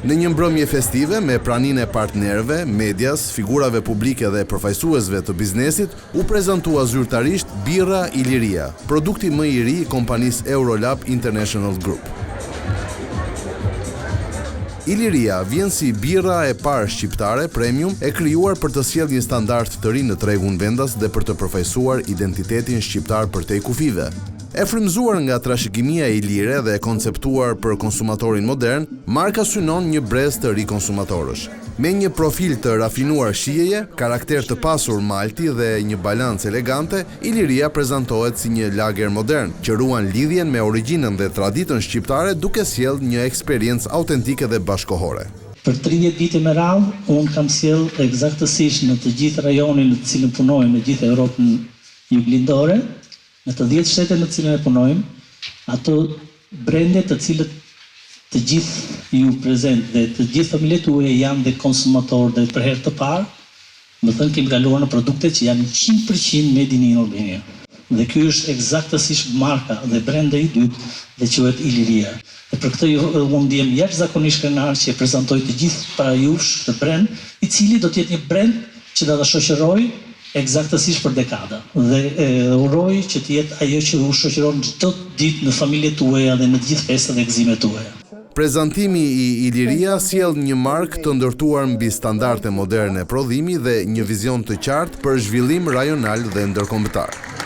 Në një mbrëmje festive me praninë e partnerëve, medias, figurave publike dhe përfaqësuesve të biznesit, u prezantua zyrtarisht Birra Iliria, produkti më i ri i kompanisë Eurolab International Group. Iliria vjen si birra e parë shqiptare premium e krijuar për të sjellë një standard të ri në tregun vendas dhe për të përfaqësuar identitetin shqiptar përtej kufijve. E frymëzuar nga trashëgimia ilire dhe e konceptuar për konsumatorin modern, marka synon një brez të ri konsumatorësh. Me një profil të rafinuar shijeje, karakter të pasur malti dhe një balancë elegante, Iliria prezantohet si një lager modern, që ruan lidhjen me origjinën dhe traditën shqiptare duke sjellë një eksperiencë autentike dhe bashkëkohore. Për 30 vite me radhë, unë kam sjellë ekzaktësisht në të gjithë rajonin në të cilin punoj, në gjithë Europën juglindore, Në të 10 shtete në të cilën e punojmë, ato brende të cilët të gjithë ju prezent dhe të gjithë familjet tuaja janë dhe konsumatorë dhe për herë të parë, më thënë kemi kaluar në produkte që janë 100% made in Albania. Dhe ky është ekzaktësisht marka dhe brendi i dytë dhe quhet Iliria. Dhe për këtë ju unë ndihem jashtëzakonisht krenar që e prezantoj të gjithë para jush këtë brand, i cili do të jetë një brand që do ta shoqëroj ekzaktësisht për dekada dhe e, uroj që të jetë ajo që u shoqëron çdo ditë në familjet tuaja dhe në të gjithë festat dhe gëzimet tuaja. Prezantimi i Iliria sjell një markë të ndërtuar mbi standarde moderne prodhimi dhe një vizion të qartë për zhvillim rajonal dhe ndërkombëtar.